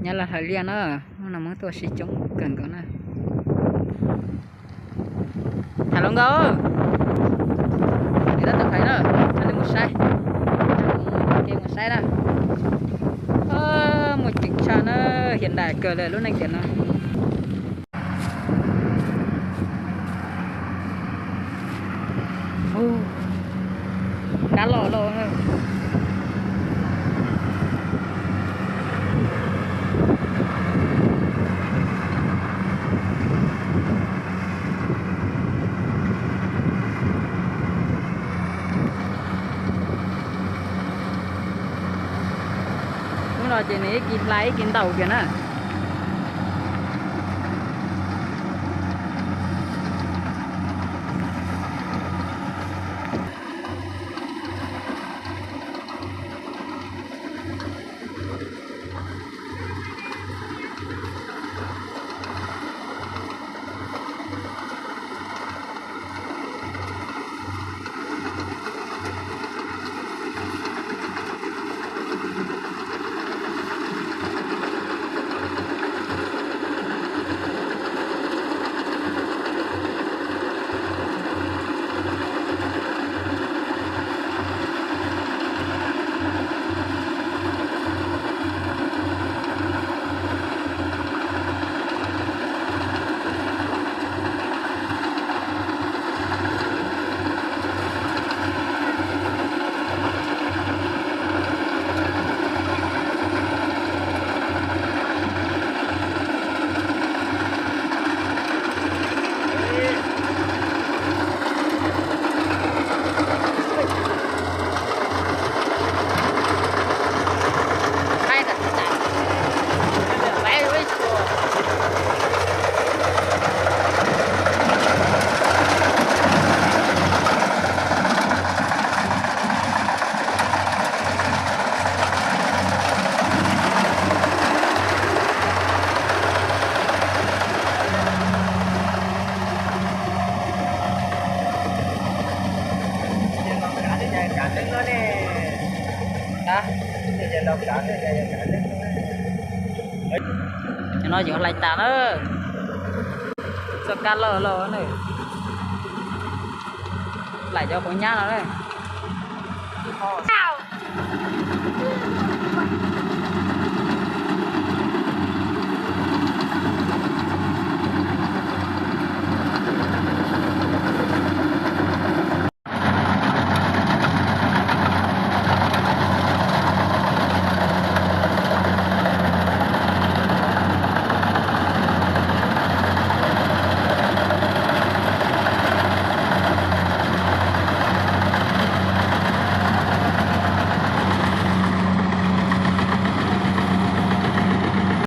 Nyob Los Hlawv Liaj na, hnub no Hmoob tuaj sib coob kawg nkaus na. Tham hluas nkauj, tab tom hais na, coj nej mus saib, coj kuv mus ke mus saib na. Muaj ceem tshaj na, hiam dais kawg li lub neej tiam no. Kab loj loj. Hnub no ces nws ib kis hlais ib kis ntaus kiag na. Cov no yuav hlais tas na. Txoj kab loj loj na. Hlais cov quav nyab no na.